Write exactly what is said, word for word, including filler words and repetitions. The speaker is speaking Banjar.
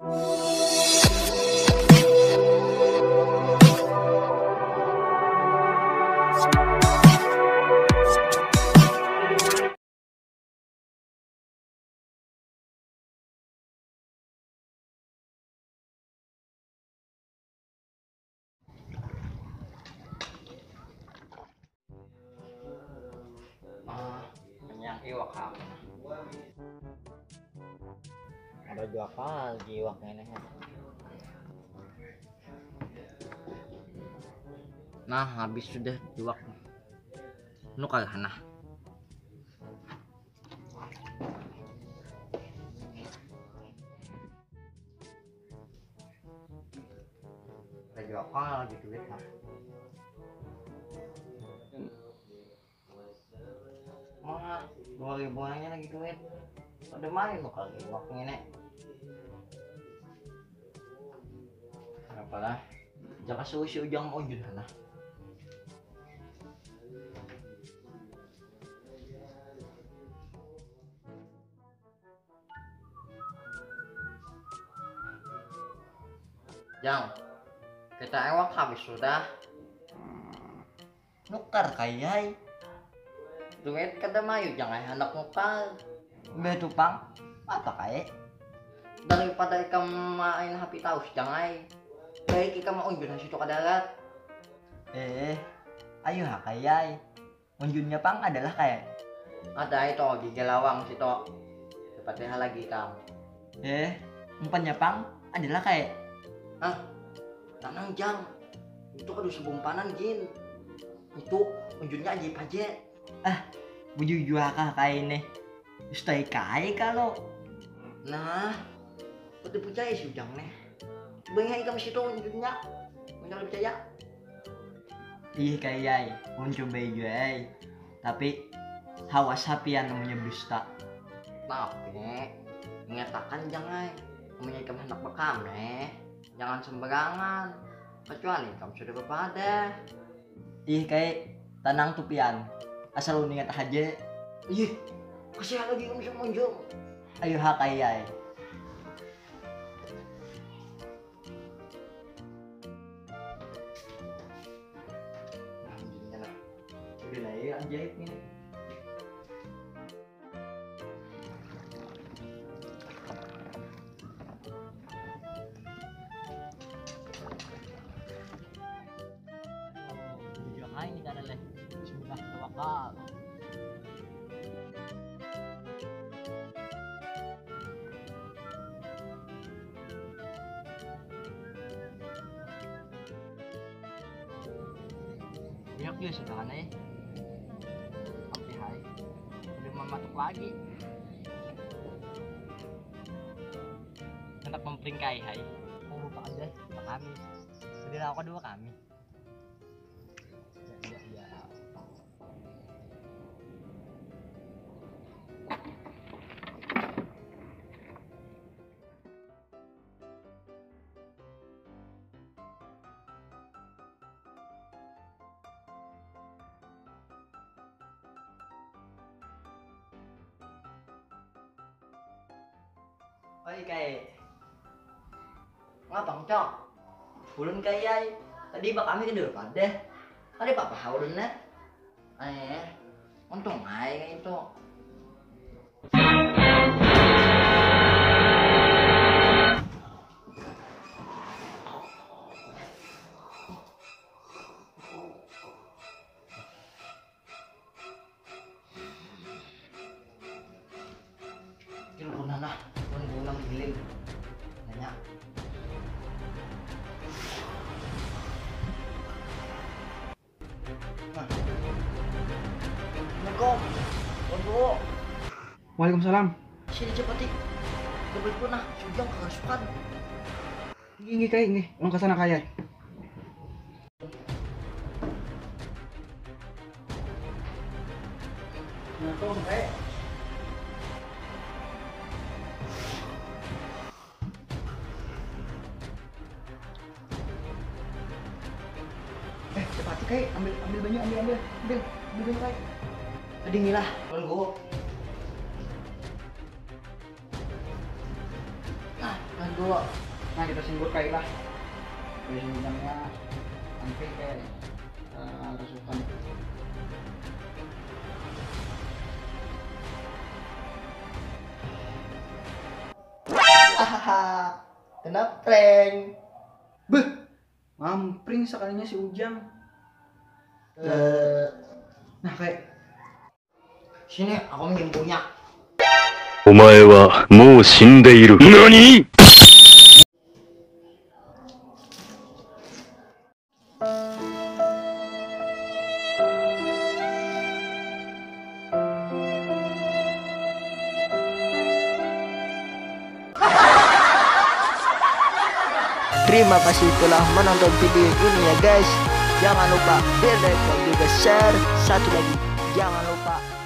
Ah, kenyang iwak aku. Ada jua kal iwak ini. Nah, habis sudah iwak. Nukar hana. Ada jua kal lagi duit nah. Mana dua ribu aja lagi duit. Ada main lo kali waktu ini. Apalah. Jaka suwi si Ujang mau jud hana. Jang, kita ewak habis sudah. Nukar kai ai. Duit kada mayu jang ai handak nukar. Mbah tu pang, apa kai? Daripada ikam main H P taus jang ai. Baik ikam maunjun ha situ ka darat. Eh, ayu ha kai ai. Unjunnya pang adalah kai. Ada itu gigi lawang situ. Dapat lagi ikam. Eh, umpannya pang adalah kai. Ah, tanang jang. Itu kada usah bumpanan gin. Itu unjunnya ajaib aja. Ah, bujur jua kah kai nih. Ustai kai kalau. Nah, kada percaya si Ujang nih. Banyak ikam situ unjunnya. Ujang percaya. Ih kai ai, mun cobai jua ai. Tapi hawas ha pian amunnya berdusta. Tapi ingatakan jang ai, amunnya ikam handak bakameh, jangan sembarangan. Kecuali ikam sudah bapadah. Ih kai, tanang tu pian. Asal ulun ingat haja. Ih, kasihan lagi ikam bisa munjung. Ayu ha kai ai. Nah, jadinya nah. Udah nah, ya, ajaib ini. Aduh, jujur aja nih kada leh. Bismillah, tawakal. Banyak juga sudah kan eh. Oke hai. Udah mematuk lagi. Hendak memperingkai hai. Oh, buka aja, buka kami. Sudah lakukan dua kami. Ya, ya, ya. Oi kai. Ngapang cok? Ulun kai ai. Tadi bakami ke dulu pada. Kada apa-apa ulun nah. Eh, untung ai itu. Telepon nah, telepon ulang giling. Nanya. Nah. Assalamualaikum. Wan Bowo. Waalaikumsalam. Sini cepati. Kebet pun nah, sujang kerasukan. Inggih, inggih, kai, inggih. Ulun ka sana, kai. Nah, tuh, kai. Eh, cepati, kai. Ambil, ambil banyu, ambil, ambil. Ambil, ambil banyu, kai. Tadi ngilah, tunggu. Nah, nah, Dua. Nah, kita singgul kai lah. Dari sini ujungnya sampai kayak eh, rasukan. Hahaha, kena prank. Beuh, mampring sekalinya si Ujang. Eh, nah, kayak sini aku minjem punya. お前はもう死んでいる。何？ Terima kasih telah menonton video ini ya guys. Jangan lupa di like dan juga share. Satu lagi, jangan lupa